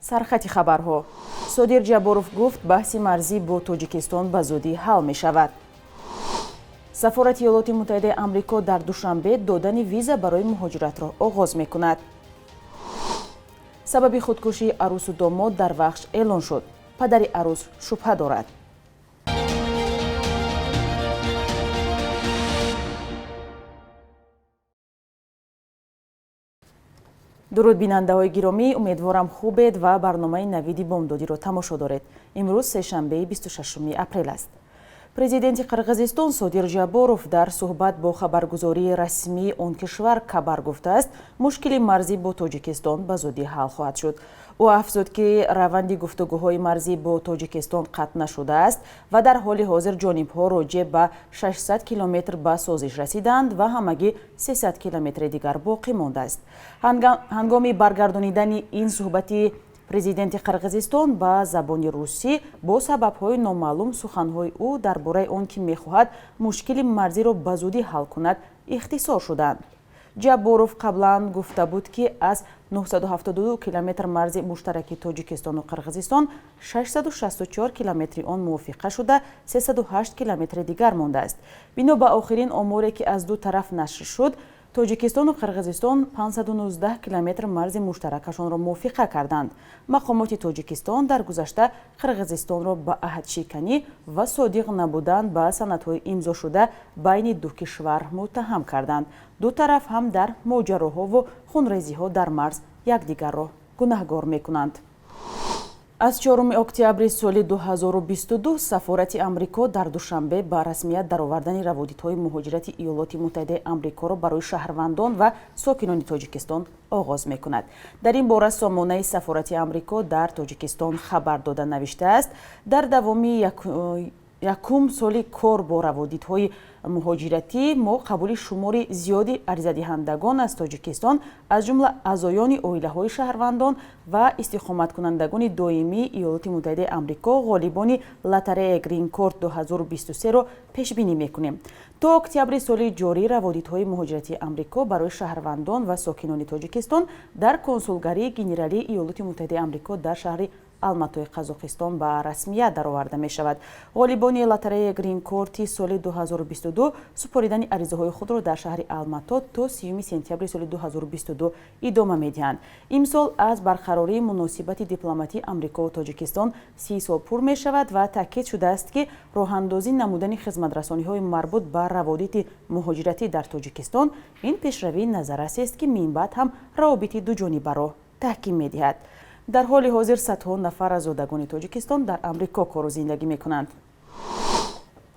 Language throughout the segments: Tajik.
Сархати хабарҳо. Содир Ҷабборов гуфт, баҳси марзӣ бо Тоҷикистон ба зудӣ ҳал мешавад. Сафорати Иёлоти Муттаҳидаи Амрико дар Душанбе додани виза барои муҳоҷиратро оғоз мекунад. Сабаби худкушии арӯсу домод дар Вахш эълон шуд. Падари арӯс шубҳа дорад. Дуруд, бинандаҳои гиромӣ, умедворам, хубед ва барномаи Навиди бомдодиро тамошо доред. Имрӯз сешанбеи 26 апрел аст. Президенти Қирғизистон Содир Ҷабборов дар суҳбат бо хабаргузории расмии он кишвар Кабар гуфтааст, мушкили марзӣ бо Тоҷикистон ба зудӣ ҳал хоҳад шуд. Ӯ афзуд, ки раванди гуфтугӯҳои марзӣ бо Тоҷикистон қатъ нашудааст ва дар ҳоли ҳозир ҷонибҳо роҷеъ ба 600 километр ба созиш расиданд ва ҳамагӣ 300 километри дигар боқӣ мондааст. Ҳангоми баргардонидани ин суҳбати президенти Қирғизистон ба забони русӣ, бо сабабҳои номаълум суханҳои ӯ дар бораи он ки мехоҳад мушкили марзиро ба зудӣ ҳал кунад, ихтисор шуданд. Ҷабборов қаблан гуфта буд, ки аз 972 километр марзи муштараки Тоҷикистону Қирғизистон 664 километри он мувофиқа шуда, 308 километри дигар мондааст. Бино ба охирин оморе, ки аз ду тараф нашр шуд, Тоҷикистону Қирғизистон 519 километр марзи муштаракашонро мувофиқа карданд. Мақомоти Тоҷикистон дар гузашта Қирғизистонро ба аҳдшиканӣ ва содиқ набудан ба санадҳои имзошуда байни ду кишвар муттаҳам карданд. Ду тараф ҳам дар моҷароҳову хунрезиҳо дар марз якдигарро гунаҳгор мекунанд. Аз 4 октябри соли 2022 сафорати Амрико дар Душанбе ба расмият даровардани раводидҳои муҳоҷирати Иёлоти Муттаҳидаи Амрикоро барои шаҳрвандон ва сокинони Тоҷикистон оғоз мекунад. Дар ин бора сомонаи сафорати Амрико дар Тоҷикистон хабар дода навиштааст: дар давоми якум соли кор бо раводидҳои муҳоҷиратӣ мо қабули шумори зиёди аризадиҳандагон аз Тоҷикистон, аз ҷумла аъзоёни оилаҳои шаҳрвандон ва истиқоматкунандагони доимии Иёлоти Муттаҳидаи Амрико, ғолибони лотареяи Гринкорт 2023-ро пешбинӣ мекунем. То октябри соли ҷорӣ раводидҳои муҳоҷиратии Амрико барои шаҳрвандон ва сокинони Тоҷикистон дар консулгарии генералии Иёлоти Муттаҳидаи Амрико дар шаҳри Алматои Қазоқистон ба расмият дароварда мешавад. Ғолибони лотареяи Гринкорти соли 2022 супоридани аризаҳои худро дар шаҳри Алмато то 30 сентябри соли 2022 идома медиҳанд. Имсол аз барқарории муносибати дипломатии Амрикову Тоҷикистон 30 сол пур мешавад ва таъкид шудааст, ки роҳандозӣ намудани хизматрасониҳои марбут ба раводиди муҳоҷиратӣ дар Тоҷикистон ин пешравии назаррасест, ки минбаъд ҳам равобити дуҷонибаро таҳким медиҳад. Дар ҳоли ҳозир садҳо нафар аз зодагони Тоҷикистон дар Амрико кору зиндагӣ мекунанд.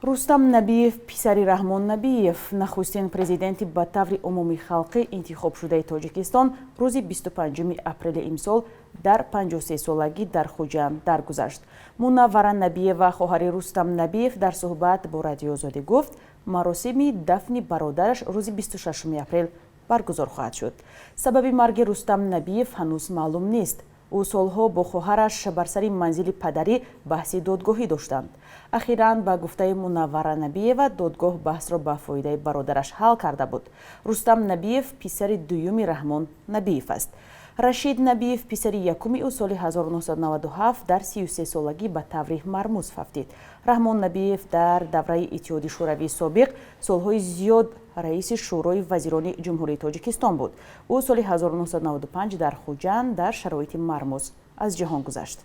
Рустам Набиев, писари Раҳмон Набиев, нахустин президенти ба таври умумихалқӣ интихобшудаи Тоҷикистон, рӯзи 25 апрели имсол дар 53солагӣ дар Хуҷанд даргузашт. Мунаввара Набиева, хоҳари Рустам Набиев, дар суҳбат бо Радиоозодӣ гуфт, маросими дафни бародараш рӯзи 26 апрел баргузор хоҳад шуд. Сабаби марги Рустам Набиев ҳанӯз маълум нест. Ӯ солҳо бо хоҳараш бар сари манзили падарӣ баҳси додгоҳӣ доштанд. Ахиран, ба гуфтаи Мунаввара Набиева, додгоҳ баҳсро ба фоидаи бародараш ҳал карда буд. Рустам Набиев писари дуюми Раҳмон Набиев аст. Рашид Набиев, писари якуми ӯ, соли 1997 дар 33солагӣ ба таври мармуз фавтид. Раҳмон Набиев дар давраи Иттиҳоди Шӯравии собиқ солҳои зиёд раиси Шӯрои вазирони Ҷумҳурии Тоҷикистон буд. Ӯ соли 1995 дар Хуҷанд дар шароити мармуз аз ҷаҳон гузашт.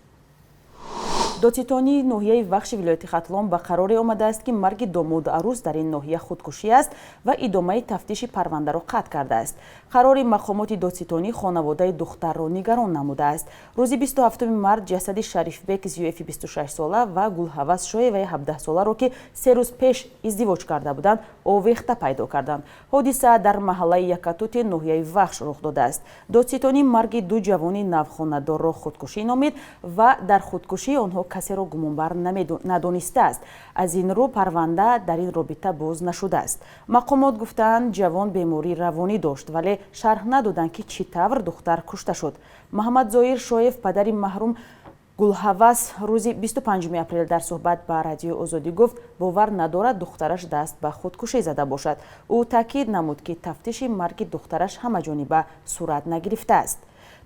Додситонии ноҳияи Вахши вилояти Хатлон ба қароре омадааст, ки марги домоду арӯс дар ин ноҳия худкушӣ аст ва идомаи тафтиши парвандаро қатъ кардааст. Қарори мақомоти додситонӣ хонаводаи духтарро нигарон намудааст. Рӯзи 27 март ҷасади Шарифбек Зиёеви 26сола ва Гулҳавас Шоеваи 17соларо, ки 3 рӯз пеш издивоҷ карда буданд, овехта пайдо карданд. Ҳодиса дар маҳаллаи Якатути ноҳияи Вахш рух додааст. Додситонӣ марги ду ҷавони навхонадорро худкушӣ номид ва дар худкушии онҳо касеро гумонбар надонистааст. Аз ин рӯ парванда дар ин робита боз нашудааст. Мақомот гуфтаанд, ҷавон бемории равонӣ дошт, вале шарҳ надоданд, ки чӣ тавр духтар кушта шуд. Маҳаммадзоир Шоев, падари маҳрум Гулҳавас, рӯзи 25 апрел дар суҳбат ба Радиои Озодӣ гуфт, бовар надорад духтараш даст ба худкушӣ зада бошад. Ӯ таъкид намуд, ки тафтиши марги духтараш ҳамаҷониба сурат нагирифтааст.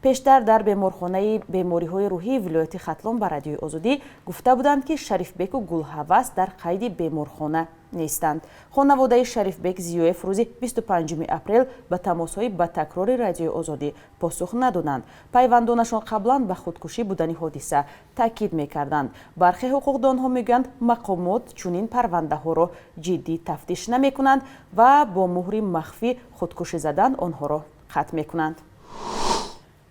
Пештар дар беморхонаи бемориҳои рӯҳии вилояти Хатлон ба Радиои Озодӣ гуфта буданд, ки Шарифбеку Гулҳавас дар қайди беморхона нестанд. Хонаводаи Шарифбек Зиёев рӯзи 25 апрел ба тамосҳои ба такрори Радиои Озодӣ посух надоданд. Пайвандонашон қаблан ба худкушӣ будани ҳодиса таъкид мекарданд. Бархе ҳуқуқдонҳо мегӯянд, мақомот чунин парвандаҳоро ҷиддӣ тафтиш намекунанд ва бо муҳри махфӣ худкушӣ задан онҳоро қатъ мекунанд.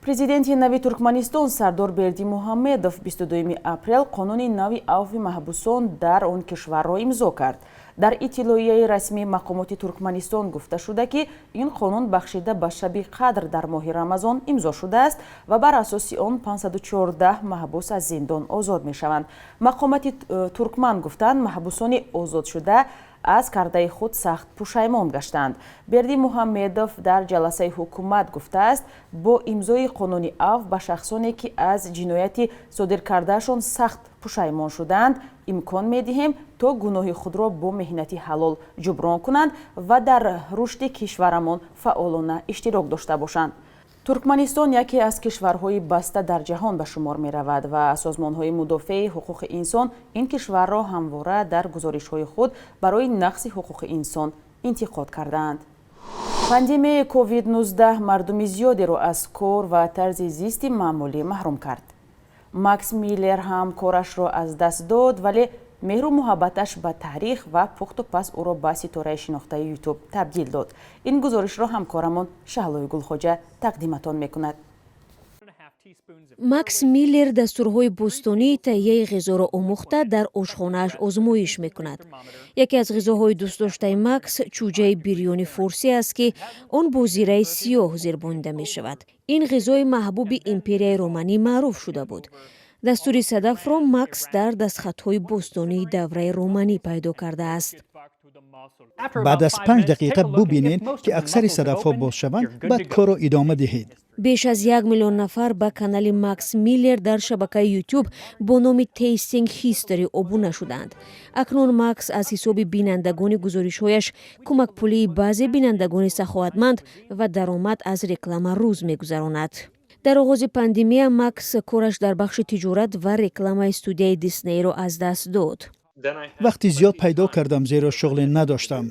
Президенти нави Туркманистон Сардор Бердимуҳаммедов 22 апрел қонуни нави авфи маҳбусон дар он кишварро имзо кард. Дар иттилоияи расмии мақомоти Туркманистон гуфта шуда, ки ин қонун бахшида ба Шаби Қадр дар моҳи Рамазон имзо шудааст ва бар асоси он 514 маҳбус аз зиндон озод мешаванд. Мақомоти туркман гуфтанд, маҳбусони озодшуда аз кардаи худ сахт пушаймон гаштанд. Бердимуҳаммедов дар ҷаласаи ҳукумат гуфтааст, бо имзои қонуни авф ба шахсоне, ки аз ҷинояти содир кардаашон сахт пушаймон шудаанд, имкон медиҳем, то гуноҳи худро бо меҳнати ҳалол ҷуброн кунанд ва дар рушди кишварамон фаъолона иштирок дошта бошанд. Туркманистон яке аз кишварҳои баста дар ҷаҳон ба шумор меравад ва созмонҳои мудофеи ҳуқуқи инсон ин кишварро ҳамвора дар гузоришҳои худ барои нақси ҳуқуқи инсон интиқод кардаанд. Пандемияи COVID-19 мардуми зиёдеро аз кор ва тарзи зисти маъмулӣ маҳрум кард. Макс Миллер ҳам корашро аз даст дод, вале меҳру муҳаббаташ ба таърих ва пухту паз ӯро ба ситораи шинохтаи Ютуб табдил дод. Ин гузоришро ҳамкорамон Шаҳлои Гулхоҷа тақдиматон мекунад. Макс Миллер дастурҳои бӯстонии таҳияи ғизоро омӯхта, дар ошхонааш озмоиш мекунад. Яке аз ғизоҳои дӯстдоштаи Макс чӯҷаи бирёни форсӣ аст, ки он бо зираи сиёҳ зербонида мешавад. Ин ғизои маҳбуби Империяи Романӣ маъруф шуда буд. Дастури садафро Макс дар дастхатҳои бостонии давраи романӣ пайдо кардааст. Баъд аз 5 дақиқа бубинед, ки аксари садафҳо боз шаванд, баъд корро идома диҳед. Беш аз 1 миллион нафар ба канали Макс Миллер дар шабакаи Ютуб бо номи Tasting History обуна шуданд. Акнун Макс аз ҳисоби бинандагони гузоришҳояш, кӯмакпулии баъзе бинандагони саховатманд ва даромад аз реклама рӯз мегузаронад. Дар оғози пандемия Макс кораш дар бахши тиҷорат ва рекламаи студияи Диснейро аз даст дод. Вақти зиёд пайдо кардам, зеро шуғле надоштам.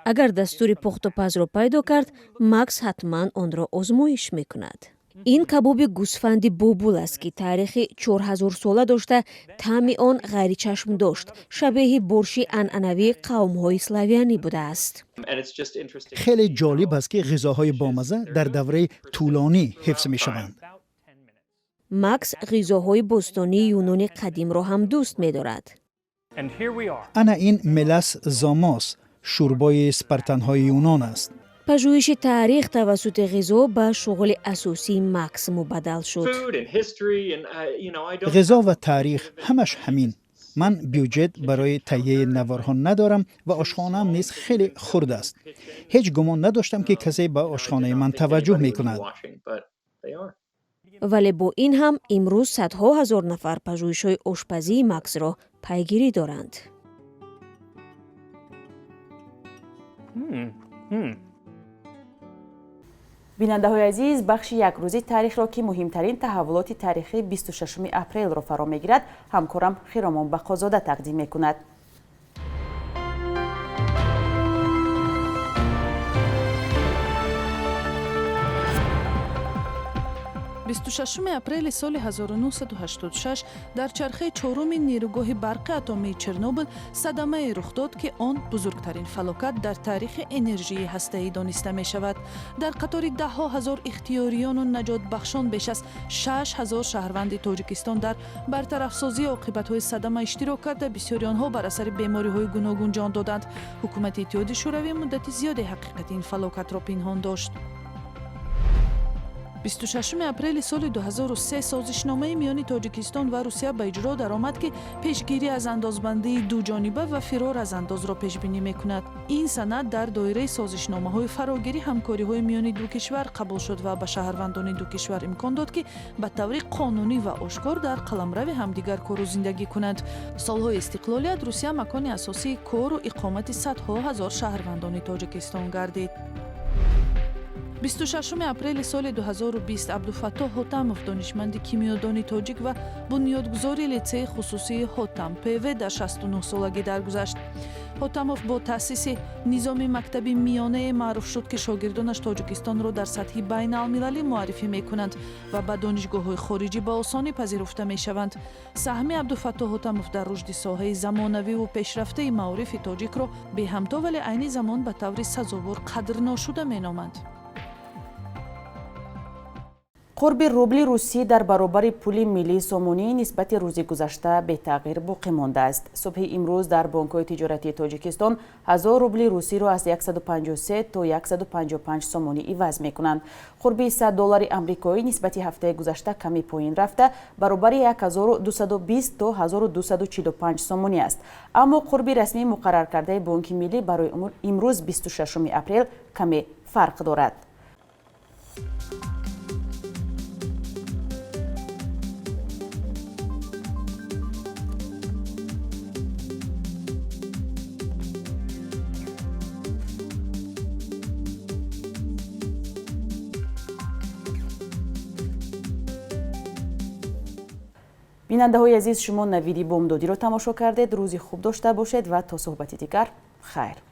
Агар дастури пухтупазро пайдо кард, Макс ҳатман онро озмоиш мекунад. Ин кабоби гӯсфанди бобул аст, ки таърихи 4000-сола дошта, таъми он ғайричашмдошт, шабеҳи борши анъанавии қавмҳои славянӣ будааст. Хеле ҷолиб аст, ки ғизоҳои бомазза дар давраи тӯлонӣ ҳифз мешаванд. Макс ғизоҳои бостонии Юнони қадимро ҳам дӯст медорад. Ана ин мелас замос, шӯрбои спартанҳои юнон аст. Пажӯҳиши таърих тавассути ғизо ба шуғли асосии Макс мубаддал шуд. Ғизо ва таърих, ҳамаш ҳамин. Ман бюҷет барои таҳияи наворҳо надорам ва ошхонаам низ хеле хурд аст. Ҳеҷ гумон надоштам, ки касе ба ошхонаи ман таваҷҷӯҳ мекунад. Вале бо ин ҳам имрӯз садҳо ҳазор нафар пажӯҳишҳои ошпазии Максро пайгирӣ доранд. Бинандаҳои азиз, бахши якрӯзи таърихро, ки муҳимтарин таҳаввулоти таърихии 26 апрелро фаро мегирад, ҳамкорам Хиромон Бақозода тақдим мекунад. 26 апрели соли 1986 дар чархаи чоруми нерӯгоҳи барқи атомии Чернобил садамае рух дод, ки он бузургтарин фалокат дар таърихи энержии ҳастаӣ дониста мешавад. Дар қатори даҳҳо ҳазор ихтиёриёну наҷотбахшон беш аз 6000 шаҳрванди Тоҷикистон дар бартарафсозии оқибатҳои садама иштирок карда, бисёри онҳо бар асари бемориҳои гуногун ҷон доданд. Ҳукумати Иттиҳоди Шӯравӣ муддати зиёде ҳақиқати ин фалокатро пинҳон дошт. 26 апрели соли 2003 созишномаи миёни Тоҷикистон ва Русия ба иҷро даромад, ки пешгирӣ аз андозбандии дуҷониба ва фирор аз андозро пешбинӣ мекунад. Ин санад дар доираи созишномаҳои фарогири ҳамкориҳои миёни ду кишвар қабул шуд ва ба шаҳрвандони ду кишвар имкон дод, ки ба таври қонунӣ ва ошкор дар қаламрави ҳамдигар кору зиндагӣ кунанд. Солҳои истиқлолият Русия макони асосии кору иқомати садҳо ҳазор шаҳрвандони Тоҷикистон гардид. 26 апрели соли 2020 Абдуфаттоҳ Ҳотамов, донишманди кимиёдони тоҷик ва бунёдгузори литсеи хусусии Ҳотам ПВ, дар 69 солагӣ даргузашт. Ҳотамов бо таъсиси низоми мактаби миёнае маъруф шуд, ки шогирдонаш Тоҷикистонро дар сатҳи байналмилалӣ муаррифӣ мекунанд ва ба донишгоҳҳои хориҷӣ ба осонӣ пазируфта мешаванд. Саҳми Абдуфаттоҳ Ҳотамов дар рушди соҳаи замонавиву пешрафтаи маорифи тоҷикро беҳамто, вале айни замон ба таври сазовор қадрношуда меноманд. Қурби рубли русӣ дар баробари пули миллии сомонӣ нисбати рӯзи гузашта бетағйир боқӣ мондааст. Субҳи имрӯз дар бонкҳои тиҷоратии Тоҷикистон 1000 рубли русиро аз 153 то 155 сомонӣ иваз мекунанд. Қурби 100 доллари амрикоӣ нисбати ҳафтаи гузашта каме поин рафта, баробари 1220 то 1245 сомонӣ аст. Аммо қурби расмии муқарраркардаи Бонки Миллӣ барои имрӯз 26 апрел каме фарқ дорад. Бинандаҳои азиз, шумо Навиди бомдодиро тамошо кардед. Рӯзи хуб дошта бошед ва то суҳбати дигар хайр.